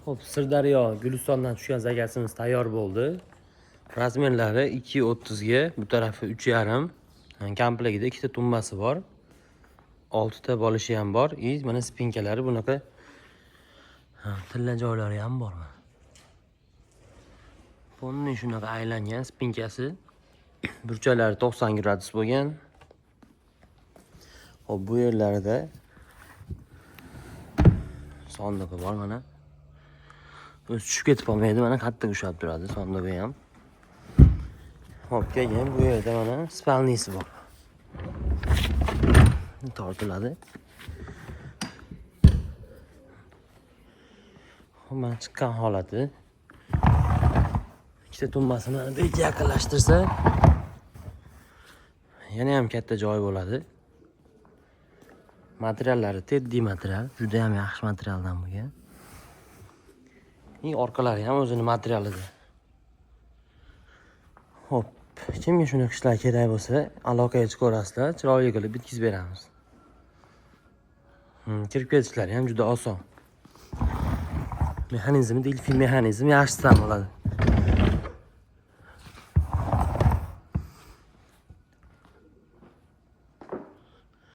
Xo'p, Sirdaryo Gulistondan tushgan заказ imiz tayyor bo'ldi. Размер lari 2.30 ga, bu tarafi 3.5. Komplektida ikkita tumbasi bor. 6 ta bolishi ham bor. И mana спинка lari bunaqa, ha, tilla joylari ham bor mana. Полный shunaqa aylangan спинка si. Burchaklari 90 gradus bo'lgan. Xo'p, bu yerlarida sondig'i bor mana. O'zi tushib ketib qolmaydi, mana qattiq ushlab turadi sondig'i ham. Xo'p, keyin bu yerda mana спальный si bor. Tortiladi. Xo'p, mana chiqqan holati. Ikkita tumbasini mana bu yerga yaqinlashtirsa, yana ham katta joy bo'ladi. Materiallari teddi material, juda ham yaxshi materialdan bo'lgan. И orqalari ham o'zini materialida. Xo'p, kimga shunaqa ishlar kerak bo'lsa, aloqaga chiqaverasizlar, chiroyli qilib bitkazib beramiz. Kirib ketishlari ham juda oson. Mexanizmi Delfin mexanizm yaxshisidan bo'ladi.